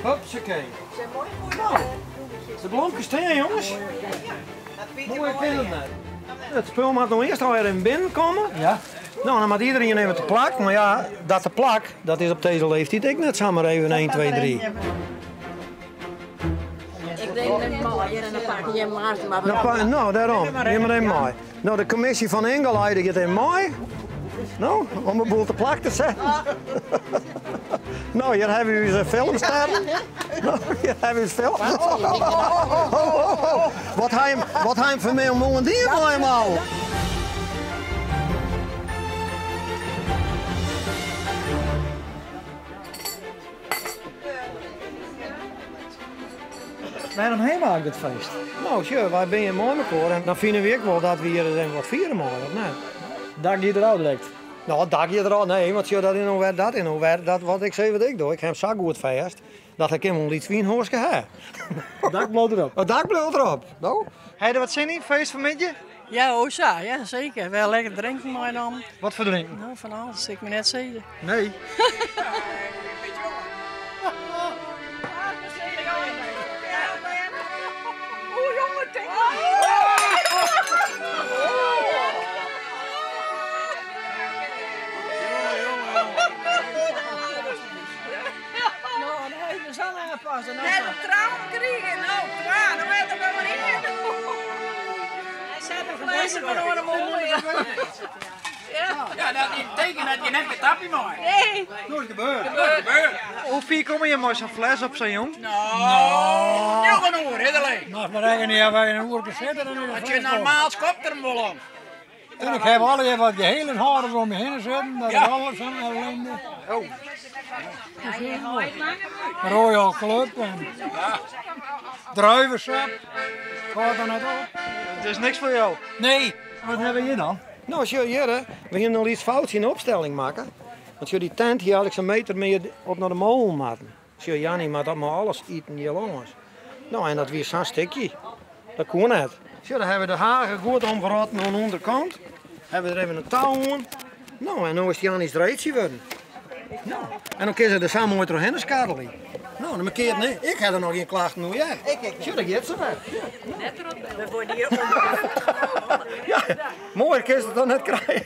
Hupsakee. Nou, de blomkes stean, jongens. Moaier kin it net. It spul moat no earst alwer even binnenkomme. Ja. No, dan moat iedereen even te plak. Mar ja, dat te plak, dat is op dizze leeftiid ek net samar even 1, 2, 3. Ik neem even mei en dan pak je hem maar. No, dêrom. Nim mar even mei. No, de kommisje fan Ingeleide giet even mei. No, om 'e boel te plak te setten. No, hjir hawwe we ús filmsterren. No, hjir hawwe we ús film. Ho, ho, ho. Wat ha jim, wat ha jim foar my oan dien mei him al? Wêrom ha we eigentlik dit feest? No, sjoch, wy binne hjir mei mekoar en dan fine wy ek wol dat wy hjir ris even wat fiere meie, of net? Dak giet der ôf direkt. No, dak giet der ôf, nee, want sjoch, dat is no wer, dat is no wer, dat wat ik sis wat ik doch, ik ha him sa goed fêst, dat ik kin wol in lyts wynhoaske ha. Dak bliuwt derop. It dak bliuwt derop, no. Ha je der wat sin yn, feest fan middei? Ja, o sa, ja seker. Wer lekker drinken meinommen. Wat foar drinken? No, fan alles, ik mei net sizze. Nee. Net op trouwen krigen, no twa, no wêr der mar ien. Flessen fan oan de mûle. Ja, dat is teken dat je net mear tappie mei. Nee. No is gebeurd. Hoe fier komme je mei sa'n fles op sa'n jûn? No, njoggen oere, is der Moatst mar rekkenje, as wy in oerke sitte, dan is it Want je normaal skopt er him wol om. En ik heb allegear wat geheelhâlders om my hinne sitten, dat is alles fan ellinde. Oh. Royal Club en druivensap, hâldt der net op. Het is niks foar jo? Nee. Wat hawwe we hjir dan? No, sjoch hjir, hè. We hiene in lyts foutsje yn de opstelling makke. Want sjoch, dy tent hie eigentlik sa'n meter mear op nei de molen moatten. Sjoch, Janny moat dat mei alles iten hjir lâns. No, en dat wie sa'n stikje. Dat koe net. Sjoch, dan hawwe we de hage goed omwrotten oan de ûnderkant. Hawwe we der even in tou oan. No, en no is it Janny's reedsje wurden. No, en dan kin se der sa moai trochhinne skarrelje. No, dan keart nee. Ik ha der noch gjin klachten oer heard. Sjoch, dêr giet se wer. Ja, moaier kinst it dan net krije.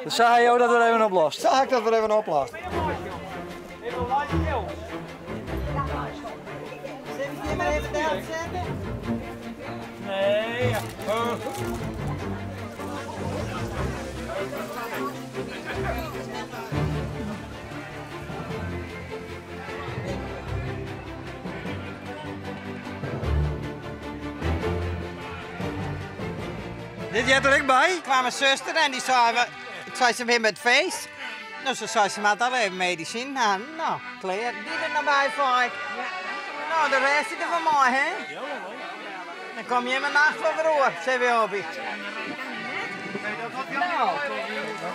Dus sa ha jo dat wer even oplost? Sa ha ik dat wer even oplost. Nee. Dit heart der ek by? Kwam myn suster en dy sei, ik sei se binne by it feest. No, se sei se moat al even medisinen ha. No, klear. Dy der noch by foar ik. No, de rest is der foar my, hè? Dan kom jimme nacht wol wer oer, sei wy op. No,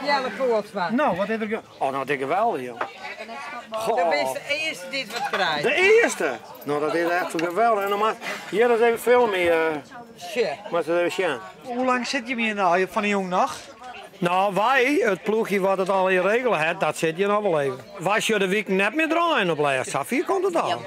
Jelle Koolsma. No, wat is der Oh, no, dit is geweldich, joh. Do bist de earste dy't wat krijt. De earste? No, dat is echt geweldich. En dan moat hjir ris even filmje. Sjoch. Moatst it even sjen. Hoe lang sit jim hjir no fan 'e jûn noch? No, wy, it ploechje wat it allegear regele hat, dat sit hjir noch wol even. Wy sjogge de wiken net mear draaien op lêst, safier komt it al.